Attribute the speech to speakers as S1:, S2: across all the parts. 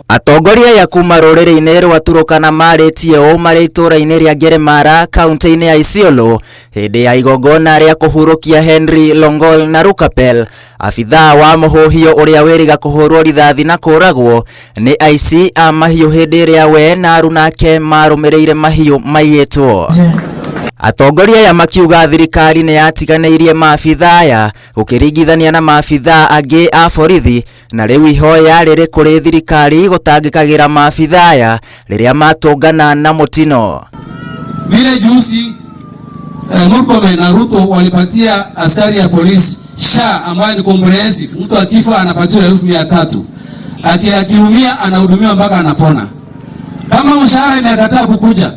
S1: Atongoria aya kuma rũrĩrĩ-inĩ rwa Turukana marĩtie ũũ marĩ itũũra-inĩ rĩa Ngeremara kaunti-inĩ ya Isiolo hĩndĩ ya igongona rĩa kũhurũkia Henry Longol na Rukapel, abithaa wa mũhũhio ũrĩa wĩrĩga kũhũrwo rithathi na kũragwo nĩ aici a mahiũ hĩndĩ ĩrĩa we na aruna ake marũmĩrĩire mahiũ maiyĩtwo. Atongoria aya makiuga thirikari nĩ yatiganĩirie maabithaa aya gũkĩringithania na maabithaa angĩ a borithi, na rĩu ihoya rĩrĩ kũrĩ thirikari gũtangĩkagĩra maabithaa aya rĩrĩa matũngana na mũtino.
S2: Vile juzi Murkomen na Ruto walipatia askari ya polisi SHA ambayo ni comprehensive. Mtu akifa anapatiwa 300,000, akiumia anahudumiwa mpaka anapona. Kama mshahara inakataa kukuja,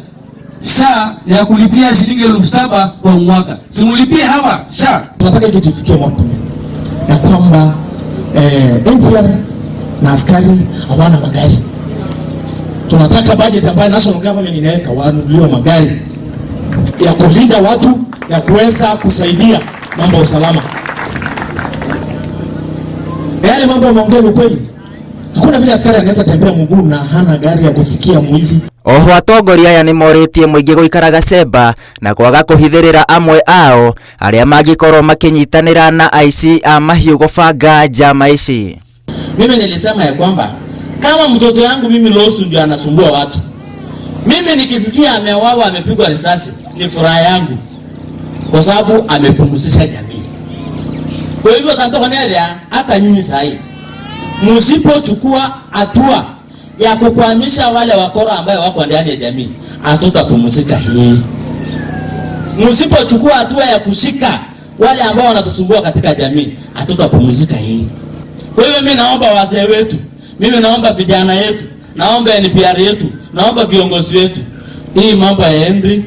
S2: SHA ya kulipia shilingi 7,000 kwa mwaka, simulipie hawa SHA.
S3: Tunataka kitu ifikie Murkomen ya kwamba NPR na askari hawana magari. Tunataka budget ambayo national government inaweka wanunuliwe magari ya kulinda watu, ya kuweza kusaidia mambo ya usalama. Yale mambo yameongea ni kweli. Hakuna vile askari anaweza tembea mguu na hana gari ya kufikia mwizi.
S1: Oho atongoria aya nĩ morĩtie mũingĩ gũikaraga cemba na kwaga kũhithĩrĩra amwe ao arĩa mangĩkorwo makĩnyitanĩra na aici a mahiũ gũbanga njama ici.
S4: Mimi nilisema ya kwamba kama mtoto yangu mimi Losu ndio anasumbua watu, mimi nikisikia ameuawa amepigwa risasi ni furaha yangu, kwa sababu amepumzisha jamii. Kwa hivyo tantokoneria hata nyinyi sahi msipochukua hatua ya kukwamisha wale wakora ambayo wako ndani ya jamii, hatutapumzika hii. Msipochukua hatua ya kushika wale ambao wanatusumbua katika jamii, hatutapumzika hii. Kwa hivyo mimi naomba wazee wetu, mimi naomba vijana yetu, naomba NPR yetu, naomba viongozi wetu, hii mambo ya Henry,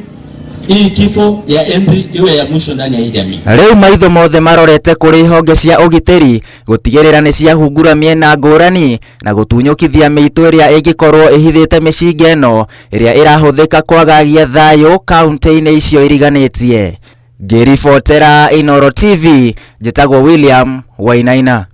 S4: hii kifo ya Henry iwe ya mwisho ndani ya hii jamii.
S1: Rĩu maitho mothe marorete kũrĩ honge cia ũgitĩri gũtigĩrĩra nĩ ciahungura mĩena ngũrani na gũtunyũkithia mĩitũ ĩrĩa ĩngĩkorwo ĩhithĩte mĩcinga ĩno ĩrĩa ĩrahũthĩka kwagagia thayũ kaunti-inĩ icio iriganĩtie. Ngĩribotera Inooro TV, njĩtagwo William Wainaina.